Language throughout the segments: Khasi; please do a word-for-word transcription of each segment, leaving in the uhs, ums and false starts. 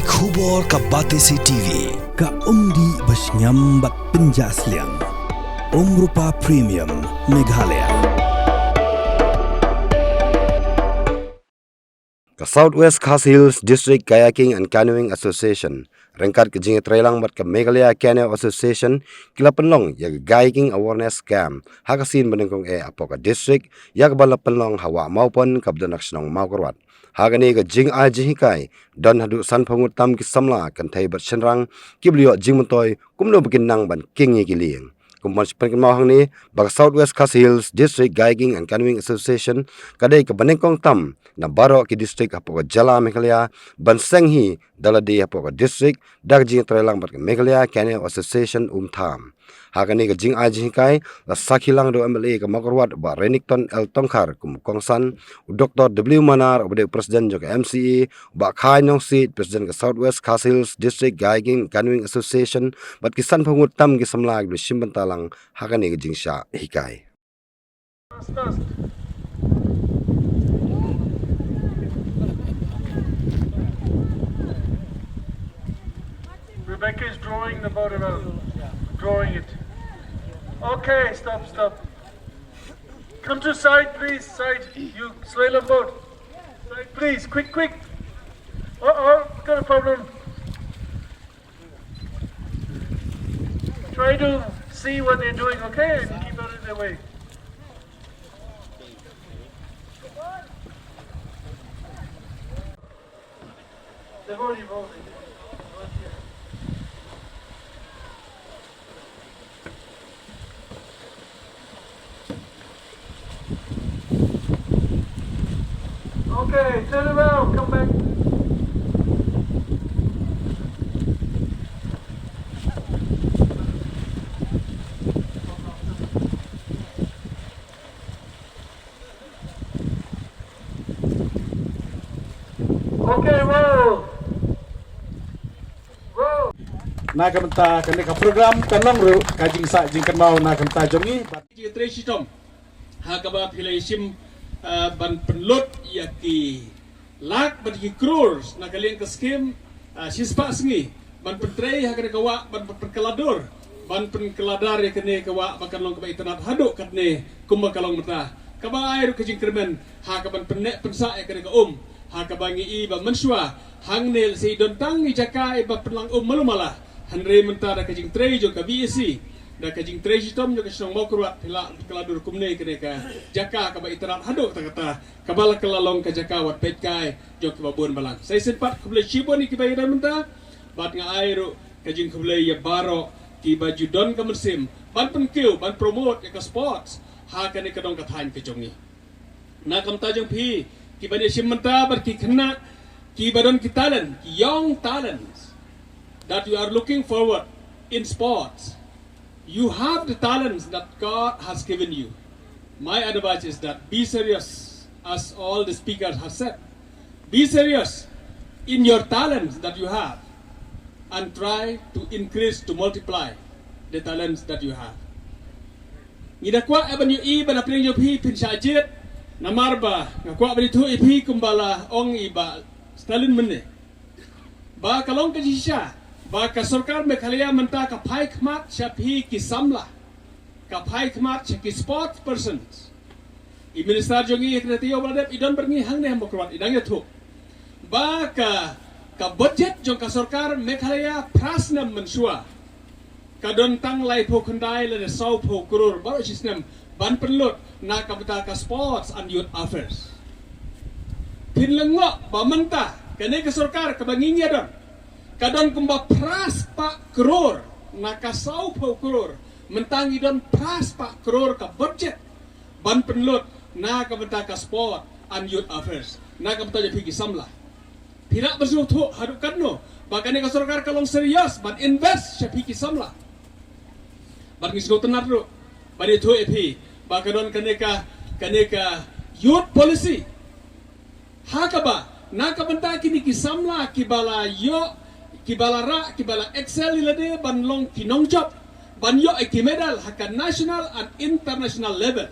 Khubor ka Batesi T V, ka umdih ba shngiam bad pynjah sliang. Umrupa Premium, Meghalaya. Ka South West Khasi Hills District Kayaking and Canoeing Association ryngkat ka jingïatreilang bad ka Meghalaya Canoe Association ki la pynlong ïa ka Kayaking Awareness Camp ha ka sien ba nyngkong eh hapoh ka district, ïa kaba la pynlong ha Wah Mawpon kaba don ha ka shnong Mawkyrwat. Ha kane ka jingai jinghikai don haduh sanphew ngut tam ki samla kynthei bad shynrang kiba la ïoh jingmyntoi kumno ba kin nang ban kieng ïa ki lieng. Kum ban sa pynkynmaw hangne ba ka South West Khasi Hills District Kayaking and Canoeing Association ka dei kaba nyngkong tam na baroh ki district hapoh ka jylla Meghalaya ban seng hi da lade hapoh ka district da ka jingïatreilang bad ka Meghalaya Canoe Association Umtham. Ha kane ka jingai jinghikai la sakhi lang da u M L A ka Mawkyrwat Bah Renikton L Tongkhar kum u kongsan, u Doktor W Manar uba dei u President jong ka M C A, Bah Khai Nongsiej, President ka South West Khasi Hills District Kayaking Canoeing Association, bad ki sanphew ngut tam ki samla kiba shim bynta lang ha kane ka jingshah hikai. Fast, fast. Rebecca is drawing the boat around. Drawing it. Okay, stop, stop. Come to side, please. Side. You, Swailambot. Side, please. Quick, quick. Uh oh, got a problem. Try to see what they're doing, okay? And keep out of their way. They've already rolled it. Okay, turn around, come back. Okay, roll. Roll. Na ka bynta kane ka program kan long ruh ka jingsah jingkynmaw na ka bynta jong ngi. Jingtrei shitom ha kaba phi la ïashim, eh, ban pynlut ïa ki lak bad ki crores na ka liang ka skim, ah, shispah sngi ban pyntrei ha kane ka wah, ban pynkylla dur, ban pynkylla dar ïa kane ka wah ba kan long kaba itynnad haduh katne kumba ka long mynta. Kaba ai ruh ka jingkyrmen ha kaban pynneh pynsah ïa kane ka um, ha kaba ngi i ba mynshuwa hangne lehse i don tang i jaka iba pynlang um malu mala. Hynrei mynta da ka jingtrei jong ka B A C, da ka jingtrei shitom jong ka shnong Mawkyrwat, phi la pynkylla dur kumne kane ka jaka kaba itynnad haduh katta katta, kaba la kylla long ka jaka wat peit kai jong kiba bun balang. Sa shisien pat khublei shibun ïa kiba ïadon mynta bad nga ai ruh ka jingkhublei ïa baroh kiba ju don ka mynsiem ban pynkiew, ban promote ïa ka sports ha kane ka dong ka thaiñ ka jong ngi. Na ka bynta jong phi kiba ïashim mynta bad ki khynnah kiba don ki talent, ki young talents that you are looking forward in sports. You have the talents that God has given you. My advice is that be serious, as all the speakers have said. Be serious in your talents that you have and try to increase, to multiply the talents that you have. Ngi da kwah ban ïohi ba na pdeng jong phi phin shah jied, namar ba nga kwah ban ïathuh ïa phi kumba la ong i Bah Stalin mynne. Ba ka long ka jingshisha ba ka sorkar Meghalaya mynta ka phai khmat sha phi ki samla, ka phai khmat sha ki sports persons. I minister jong ngi ha kane ka taïew ba la dep i don bad ngi hangne ha Mawkyrwat, i dang ïathuh ba ka, ka budget jong ka sorkar Meghalaya phra snem mynshuwa ka don tang laiphew khyndai lane sawphew klur baroh shi snem ban pynlut na ka bynta ka sports and youth affairs. Phin lyngngoh ba mynta kane ka sorkar kaba ngi ïa don ka don kumba phra spah klur na ka sawphew klur, mynta ngi don phra spah klur ka budget ban pynlut na ka bynta ka sport and youth affairs, na ka bynta jong phi ki samla. Phi lah ban sngewthuh haduh katno ba kane ka sorkar ka long serious ban invest sha phi ki samla. Bad ngi sngewtynnat ruh ban ïathuh ïa phi ba ka don kane ka, kane ka youth policy. Ha kaba na ka bynta kine ki samla kiba la ïoh, kiba la rah, kiba la excel ïa lade ban long ki nongjop, ban ïoh ïa ki medal ha ka national and international level.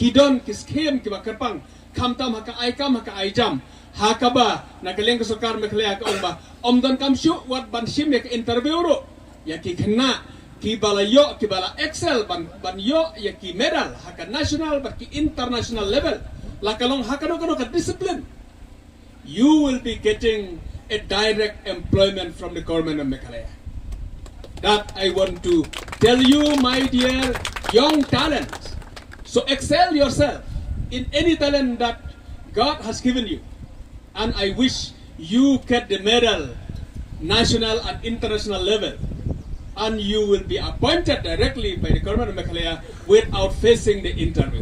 Ki don ki skim kiba kyrpang, khamtam ha ka ai kam, ha ka ai jam, Ha kaba na ka liang ka sorkar Meghalaya ka ong ba ym donkam shuh wat ban shim ïa ka interview ruh ïa ki khynnah kiba la ïoh, kiba la excel ban, ban ïoh ïa ki medal ha ka national bad ki international level. La ka long ha kano kano ka discipline, you will be getting a direct employment from the government of Meghalaya. That I want to tell you, my dear young talents. So excel yourself in any talent that God has given you. And I wish you get the medal, national and international level. And you will be appointed directly by the government of Meghalaya without facing the interview.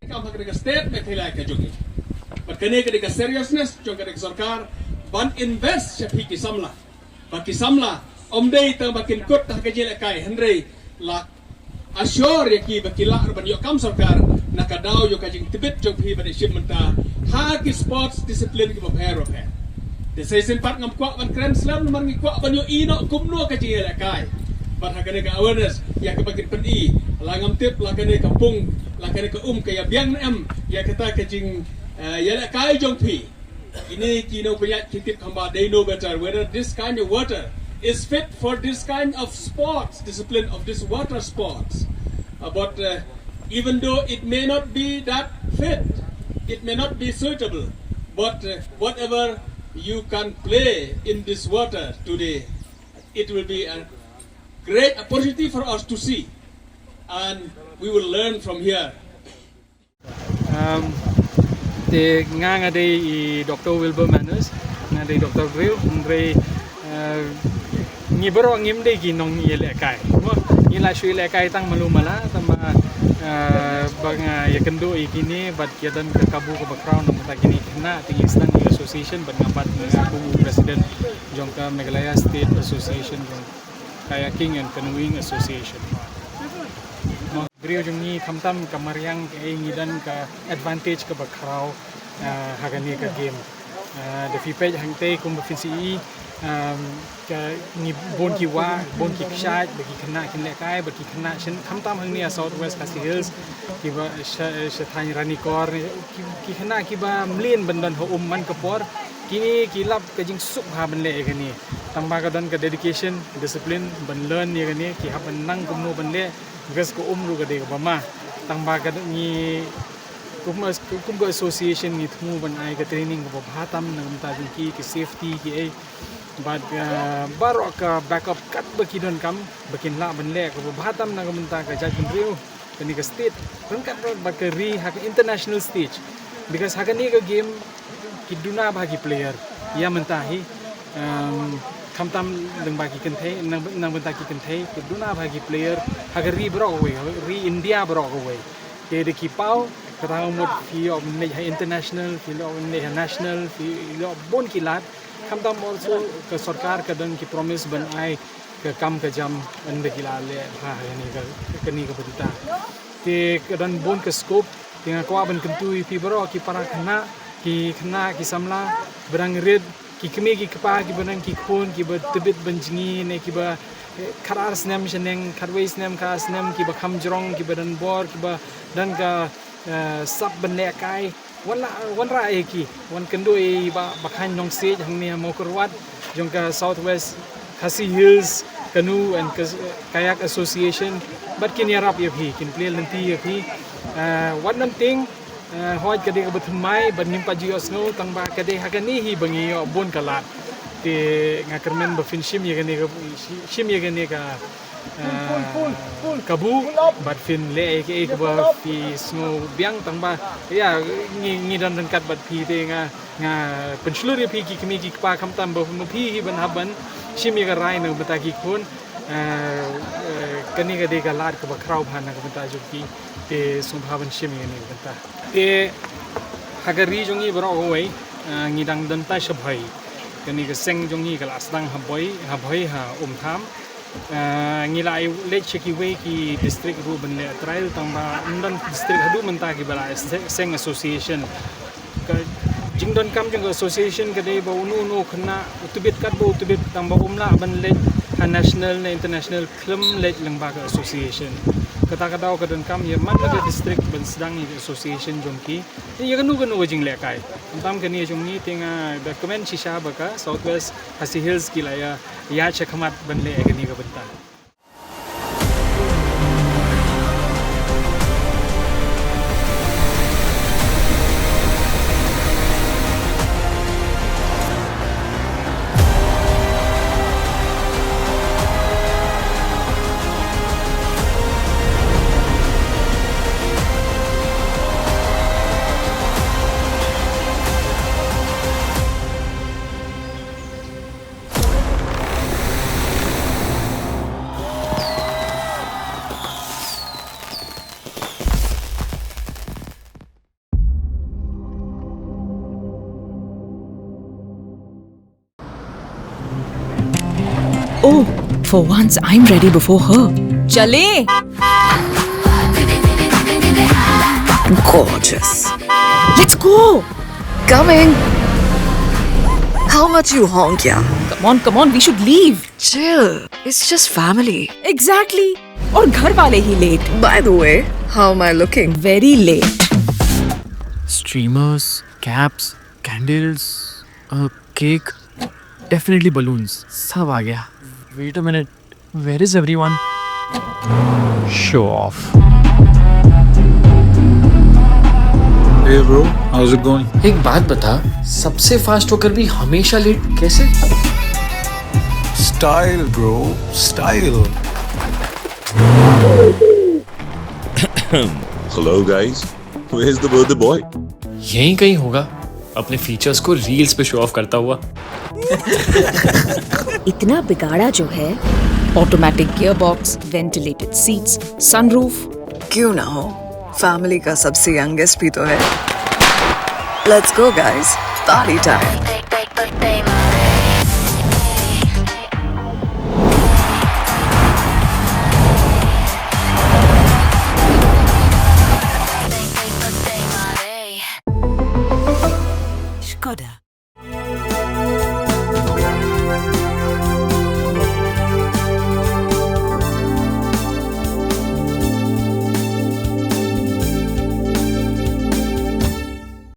Kam ha ka state Meghalaya ka jong ngi. Bad kane ka dei ka seriousness jong ka sorkar ban invest sha phi ki samla. Ba ki samla ym dei tang ba kin kut ha ka jingïalehkai, hynrei la assure ïa ki ba ki lah ruh ban ïoh kam sorkar na ka daw ïoh ka jingtbit jong phi ba dei shim mynta ha ki sports discipline kiba pher ba pher. Te sa shisien pat ngam kwah ban kren slem namar ngi kwah ban ïohi noh kumno ka jingïalehkai. Bad ha kane ka awareness ïa kaba kin pyni, la ngam tip la kane ka pung, la kane ka um ka ïa biang ne em ïa kata ka jing, eh, ïalehkai jong phi. Kine ki nongpynïaid ki tip kham bha, they know better whether this kind of water is fit for this kind of sports, discipline of this water sports. Uh, but, uh, even though it may not be that fit, it may not be suitable, but, uh, whatever you can play in this water today, it will be a great opportunity for us to see, and we will learn from here. Um, te nga nga dei i Doktor Wilbur Manners, nga dei doktor briew, hynrei, uh, ngi baroh ngim dei ki nongïalehkai. Mo, ngi la shu ïalehkai tang malu mala, tang ba, uh, ba nga ïakynduh ïa kine bad ki don ka kabu kaba khraw namar kine ki khynnah, te ngi sdang ïa association bad nga pat nga kum u president jong ka Meghalaya State Association jong Kayaking and Canoeing Association. Briew jong ngi khamtam ka mariang kaei ngi don ka advantage kaba khraw, ah, ha kane ka game. Ah, da phi peit hangtei kumba phin sa ïohi, um, ka ngi bun ki wah, bun ki kshaid, ba ki khynnah kin lehkai, ba ki khynnah shen khamtam hangne ha South West Khasi Hills, kiba sha, sha thaiñ Ranikor, ki, ki khynnah kiba mlien ban don ha um man ka por, kine ki lap ka jingsuk ha ban leh ïa kane. Tang ba ka don ka dedication, discipline, ban learn ïa kane, ki hap ban nang kumno ban leh, because ka um ruh ka dei kaba ma. Tang ba ka ngi kum, kum ka association ngi thmu ban ai ka training kaba bha tam na ka bynta jong ki, ki safety ki ei. Bad, uh, baroh ka backup katba ki donkam ba kin lah ban leh kaba bha tam na ka bynta ka jaitbynriew, kane ka state, ryngkat bad ka ri ha ka international stage. Because ha kane ka game ki duna bha ki player ïa mynta hi, um, khamtam lyngba ki kynthei, na, na bynta ki kynthei ki duna bha ki player ha ka ri baroh kawei, ri India baroh kawei. Te da ki paw, kata ka mut phi ïoh ban leit ha international, phi ïoh ban leit ha national, phi ïoh bun ki lad. Khamtam also ka sorkar ka don ki promise ban ai ka kam ka jam ynda ki la leh bha ha kane ka, kane ka bynta. Te ka don bun ka scope, te nga kwah ban kyntu ïa phi baroh ki para khynnah, ki khynnah ki samla ba dang rit, ki kmie ki kpa kiba dang ki khun kiba tbit ban jngi ne kiba, eh, khatar snem shaneng, khatwei snem khatar snem, kiba kham jrong, kiba don bor, kiba don ka, eh, sap ban lehkai. Wan la, wanrah ïa ki, wan kynduh ïa i Bah Bakhan Nongsiej hangne ha Mawkyrwat jong ka South West Khasi Hills Canoe and Kas-, Kayak Association, bad kin ïarap ïa phi, kin plie lynti ïa phi. Eh, wat nym tieng, eh, hooid ka dei kaba thymmai bad ngim pat ju ïohsngew, tang ba ka dei ha kane hi ba ngi ïoh bun ka lad. Te nga kyrmen ba phin shim ïa kane ka, shim ïa kane ka, eh, kabu, bad phin leh ïa kaei kaba phi sngew biang, tang ba ïa ngi, ngi don ryngkat bad phi, te nga, nga pynshlur ïa phi ki kmie ki kpa khamtam ba ma phi hi ban hap ban shim ïa ka rai na ka bynta ki khun. Eh, eh, kane ka dei ka lad kaba khraw bha na ka bynta jong phi, te sngewbha ban shim ïa kane ka bynta. Te ha ka ri jong ngi baroh kawei, eh, ngi dang don tai sha Bhoi. Kane ka seng jong ngi ka la sdang ha Bhoi, ha Bhoi ha Umtham. Eh, ngi la ai leit sha kiwei ki district ruh ban leh trial, tang ba ym don district haduh mynta kiba la se-, seng association. Ka jingdonkam jong ka association ka dei ba uno uno u khynnah u tbit katba u tbit, tang ba um lah ban leit National ne international khlem leit lyngba ka association. Kata ka daw ka donkam ïa man la ka district ban sdang ïa ka association jong ki ïa kano kano ka jinglehkai. Khamtam kane jong ngi te nga da kmen shisha ba ka South West Khasi Hills ki la ïa ïa shakhmat ban leh ïa kane ka bynta. Oh, for once I'm ready before her. चले। Gorgeous. Let's go. Coming. How much you honk, yeah? Come on, come on, we should leave. Chill. It's just family. Exactly. और घर वाले ही late. By the way, how am I looking? Very late. Streamers, caps, candles, a cake, definitely balloons. सब आ गया. Wait a minute. Where is everyone? Show off. Hey bro, how's it going? एक बात बता, सबसे फास्ट होकर भी हमेशा लेट कैसे? Style bro, style. Hello guys, where's the birthday boy? यहीं कहीं होगा, अपने फीचर्स को रील्स पे शो ऑफ करता हुआ. इतना बिगाड़ा जो है. Automatic gearbox, ventilated seats, sunroof. क्यों ना हो, फैमिली का सबसे यंगेस्ट भी तो है. Let's go guys, party time. Skoda.